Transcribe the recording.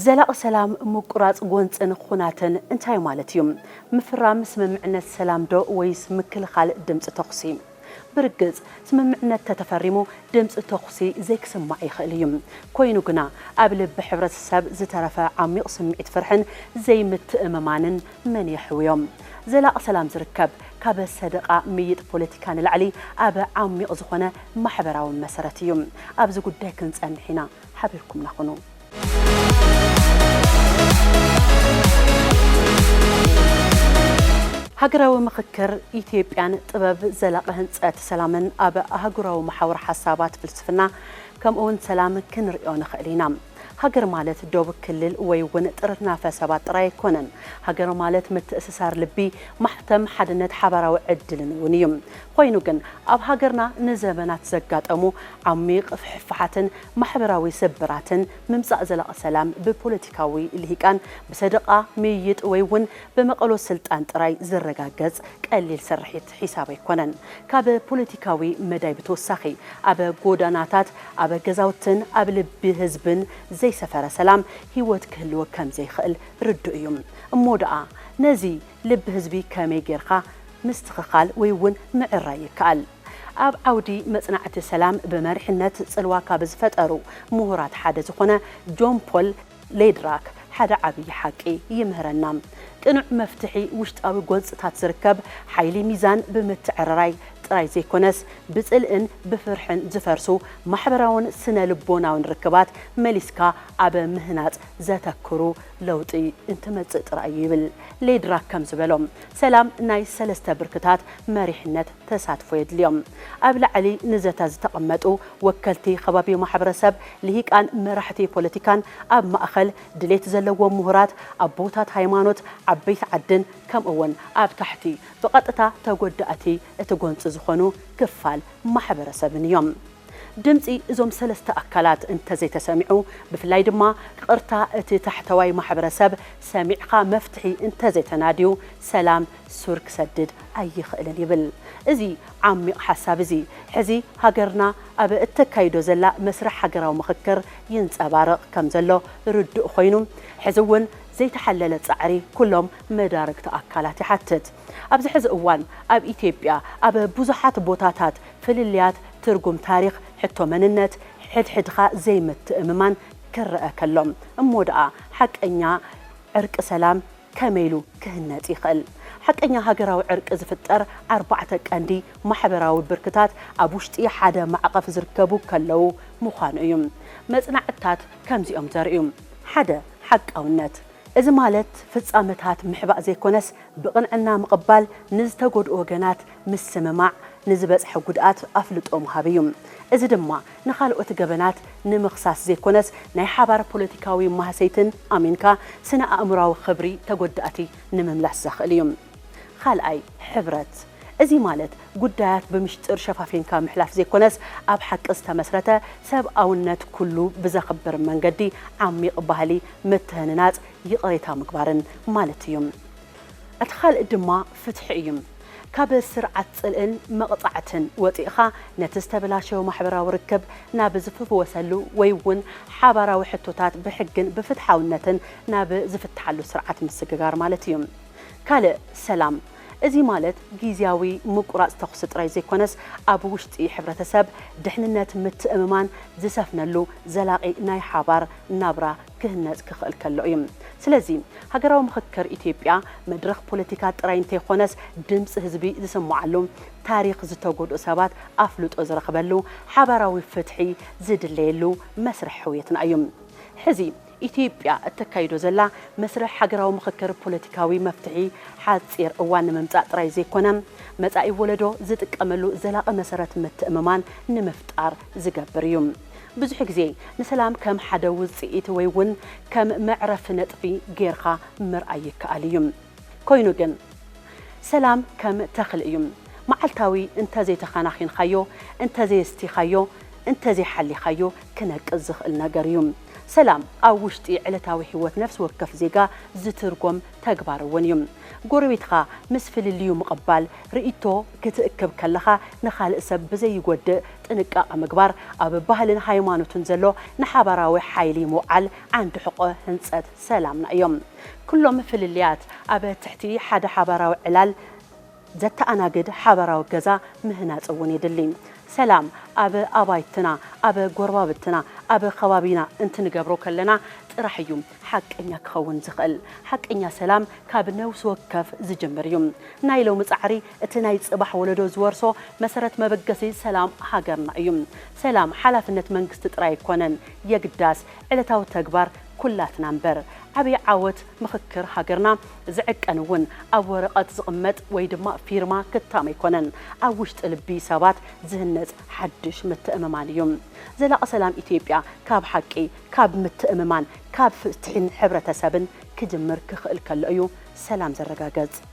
ዘላቒ ሰላም ምቁራጽ ጎንጽን ኹናትን እንታይ ማለት እዩ? ምፍራም ስምምዕነት ሰላም ዶ ወይስ ምክልኻል ድምጺ ተኹሲ? ብርግጽ፣ ስምምዕነት ተተፈሪሙ ድምጺ ተኹሲ ዘይክስማዕ ይኽእል እዩ። ኮይኑ ግና፣ ኣብ ልቢ ሕብረተሰብ ዝተረፈ ዓሚቕ ስምዒት ፍርሕን ዘይምትእምማንን መን የሕውዮም? ዘላቒ ሰላም ዝርከብ ካብ ሰደቓ ምይጥ ፖለቲካ ንላዕሊ ኣብ ዓሚቕ ዝኾነ ማሕበራዊ መሰረት እዩ። ኣብዚ ጉዳይ ክንጸንሕ ኢና። ሓቢርኩምና ኩኑ። ሃገራዊ ምኽክር ኢትዮጵያን ጥበብ ዘላቒ ህንጸት ሰላምን ኣብ ኣህጉራዊ መሓውር ሓሳባት ፍልስፍና፣ ከምኡውን ሰላም ክንርእዮ ንኽእል ኢና። ሃገር ማለት ዶብ ክልል ወይ እውን ጥርናፈ ሰባት ጥራይ ኣይኮነን። ሃገር ማለት ምትእስሳር ልቢ፣ ማሕተም ሓድነት፣ ሓባራዊ ዕድልን እውን እዩ። ኮይኑ ግን ኣብ ሃገርና ንዘመናት ዘጋጠሙ ዓሚቕ ፍሕፍሓትን ማሕበራዊ ስብራትን ምምጻእ ዘላቒ ሰላም ብፖለቲካዊ ልሂቃን ብሰደቓ ምይይጥ ወይ እውን ብመቐሎ ስልጣን ጥራይ ዝረጋገጽ ቀሊል ስርሒት ሒሳብ ኣይኮነን። ካብ ፖለቲካዊ መዳይ ብተወሳኺ ኣብ ጎዳናታት፣ ኣብ ገዛውትን ኣብ ልቢ ህዝብን ዘይሰፈረ ሰላም ህይወት ክህልዎ ከም ዘይኽእል ርዱእ እዩ። እሞ ደኣ ነዚ ልቢ ህዝቢ ከመይ ጌርካ ምስትኽኻል ወይ እውን ምዕራይ ይከኣል? ኣብ ዓውዲ መጽናዕቲ ሰላም ብመሪሕነት ጽልዋ ካብ ዝፈጠሩ ምሁራት ሓደ ዝኾነ ጆን ፖል ሌድራክ ሓደ ዓብዪ ሓቂ ይምህረና። ቅኑዕ መፍትሒ ውሽጣዊ ጎንጽታት ዝርከብ ሓይሊ ሚዛን ብምትዕርራይ ጥራይ ዘይኮነስ፣ ብጽልእን ብፍርሕን ዝፈርሱ ማሕበራውን ስነ ልቦናውን ርክባት መሊስካ ኣብ ምህናጽ ዘተክሩ ለውጢ እንትመጽእ ጥራይ እዩ ይብል። ሌድራክ ከም ዝበሎ፣ ሰላም ናይ ሰለስተ ብርክታት መሪሕነት ተሳትፎ የድልዮም። ኣብ ላዕሊ ንዘተ ዝተቐመጡ ወከልቲ ከባቢ ማሕበረሰብ፣ ልሂቃን መራሕቲ ፖለቲካን፣ ኣብ ማእኸል ድሌት ዘለዎም ምሁራት፣ ኣቦታት ሃይማኖት፣ ዓበይቲ ዓድን፣ ከምኡ እውን ኣብ ታሕቲ ብቐጥታ ተጎዳእቲ እቲ ጎንፂ ዝኾኑ ክፋል ማሕበረሰብን እዮም። ድምፂ እዞም ሰለስተ ኣካላት እንተዘይተሰሚዑ፣ ብፍላይ ድማ ቅርታ እቲ ታሕተዋይ ማሕበረሰብ ሰሚዕኻ መፍትሒ እንተዘይተናድዩ፣ ሰላም ሱር ክሰድድ ኣይኽእልን ይብል። እዚ ዓሚቕ ሓሳብ እዚ፣ ሕዚ ሃገርና ኣብ እተካይዶ ዘላ መስርሕ ሃገራዊ ምኽክር ይንጸባረቕ ከም ዘሎ ርዱእ ኮይኑ፣ ሕዚ እውን ዘይተሓለለ ጻዕሪ ኩሎም መዳርግቲ ኣካላት ይሓትት። ኣብዚ ሕዚ እዋን ኣብ ኢትዮጵያ ኣብ ብዙሓት ቦታታት ፍልልያት ትርጉም ታሪኽ፣ ሕቶ መንነት፣ ሕድሕድኻ ዘይምትእምማን ክረአ ከሎ፣ እሞ ደኣ ሓቀኛ ዕርቂ ሰላም ከመይ ኢሉ ክህነጽ ይኽእል? ሓቀኛ ሃገራዊ ዕርቂ ዝፍጠር ኣርባዕተ ቀንዲ ማሕበራዊ ብርክታት ኣብ ውሽጢ ሓደ ማዕቐፍ ዝርከቡ ከለዉ ምዃኑ እዩ። መጽናዕትታት ከምዚኦም ዘርእዩ። ሓደ፣ ሓቃውነት። እዚ ማለት ፍጻመታት ምሕባእ ዘይኮነስ፣ ብቕንዕና ምቕባል፣ ንዝተጎድኡ ወገናት ምስምማዕ፣ ንዝበጽሐ ጉድኣት ኣፍልጦ ምሃብ እዩ። እዚ ድማ ንኻልኦት ገበናት ንምኽሳስ ዘይኮነስ፣ ናይ ሓባር ፖለቲካዊ ማህሰይትን ኣሚንካ ስነ ኣእምሮኣዊ ክብሪ ተጎዳእቲ ንምምላስ ዘኽእል እዩ። ካልኣይ፣ ሕብረት። እዚ ማለት ጉዳያት ብምሽጥር ሸፋፊንካ ምሕላፍ ዘይኮነስ፣ ኣብ ሓቂ ዝተመስረተ ሰብኣውነት ኩሉ ብዘኽብር መንገዲ ዓሚቕ ባህሊ ምትህንናጽ፣ ይቕሬታ ምግባርን ማለት እዩ። እቲ ካልእ ድማ ፍትሒ እዩ። ካብ ስርዓት ጽልእን መቕጻዕትን ወጺእኻ፣ ነቲ ዝተበላሸወ ማሕበራዊ ርክብ ናብ ዝፍወሰሉ ወይ እውን ሓባራዊ ሕቶታት ብሕግን ብፍትሓውነትን ናብ ዝፍትሓሉ ስርዓት ምስግጋር ማለት እዩ። ካልእ፣ ሰላም። እዚ ማለት ግዝያዊ ምቁራጽ ተኹሲ ጥራይ ዘይኮነስ፣ ኣብ ውሽጢ ሕብረተሰብ ድሕንነት፣ ምትእምማን ዝሰፍነሉ ዘላቒ ናይ ሓባር ናብራ ክህነጽ ክኽእል ከሎ እዩ። ስለዚ፣ ሃገራዊ ምኽክር ኢትዮጵያ መድረኽ ፖለቲካ ጥራይ እንተይኮነስ፣ ድምጺ ህዝቢ ዝስምዓሉ፣ ታሪኽ ዝተጎድኡ ሰባት ኣፍልጦ ዝረኽበሉ፣ ሓባራዊ ፍትሒ ዝድለየሉ መስርሕ ህውየትና እዩ። ሕዚ ኢትዮጵያ እተካይዶ ዘላ መስርሕ ሃገራዊ ምኽክር ፖለቲካዊ መፍትሒ ሓጺር እዋን ንምምጻእ ጥራይ ዘይኮነ፣ መጻኢ ወለዶ ዝጥቀመሉ ዘላቒ መሰረት ምትእምማን ንምፍጣር ዝገብር እዩ። ብዙሕ ግዜ ንሰላም ከም ሓደ ውጽኢት ወይ እውን ከም መዕረፊ ነጥቢ ጌርካ ምርኣይ ይከኣል እዩ። ኮይኑ ግን፣ ሰላም ከም ተኽሊ እዩ። መዓልታዊ እንተዘይተኸናኺንካዮ፣ እንተዘየስቲኻዮ፣ እንተዘይሓሊኻዮ ክነቅዝ ዝኽእል ነገር እዩ። ሰላም ኣብ ውሽጢ ዕለታዊ ህይወት ነፍሲ ወከፍ ዜጋ ዝትርጎም ተግባር እውን እዩ። ጎረቤትኻ ምስ ፍልልዩ ምቕባል፣ ርእይቶ ክትእክብ ከለኻ ንኻልእ ሰብ ብዘይጎድእ ጥንቃቐ ምግባር፣ ኣብ ባህልን ሃይማኖትን ዘሎ ንሓባራዊ ሓይሊ ምውዓል ዓንዲ ሕቖ ህንጸት ሰላምና እዮም። ኩሎም ፍልልያት ኣብ ትሕቲ ሓደ ሓባራዊ ዕላል ዘተኣናግድ ሓባራዊ ገዛ ምህናጽ እውን የድሊ። ሰላም ኣብ ኣባይትና፣ ኣብ ጎረባብትና፣ ኣብ ከባቢና እንትንገብሮ ከለና ጥራሕ እዩ ሓቀኛ ክኸውን ዝኽእል። ሓቀኛ ሰላም ካብ ነፍሲ ወከፍ ዝጅምር እዩ። ናይ ሎሚ ጻዕሪ እቲ ናይ ጽባሕ ወለዶ ዝወርሶ መሰረት መበገሲ ሰላም ሃገርና እዩ። ሰላም ሓላፍነት መንግስቲ ጥራይ ኣይኮነን፣ የግዳስ ዕለታዊ ተግባር ኩላትና እምበር። ዓብዪ ዓወት ምኽክር ሃገርና ዝዕቀን እውን ኣብ ወረቐት ዝቕመጥ ወይ ድማ ፊርማ ክታም ኣይኮነን፣ ኣብ ውሽጢ ልቢ ሰባት ዝህነጽ ሓድሽ ምትእምማን እዩ። ዘላቒ ሰላም ኢትዮጵያ ካብ ሓቂ፣ ካብ ምትእምማን፣ ካብ ፍትሒን ሕብረተሰብን ክጅምር ክኽእል ከሎ እዩ ሰላም ዘረጋገጽ።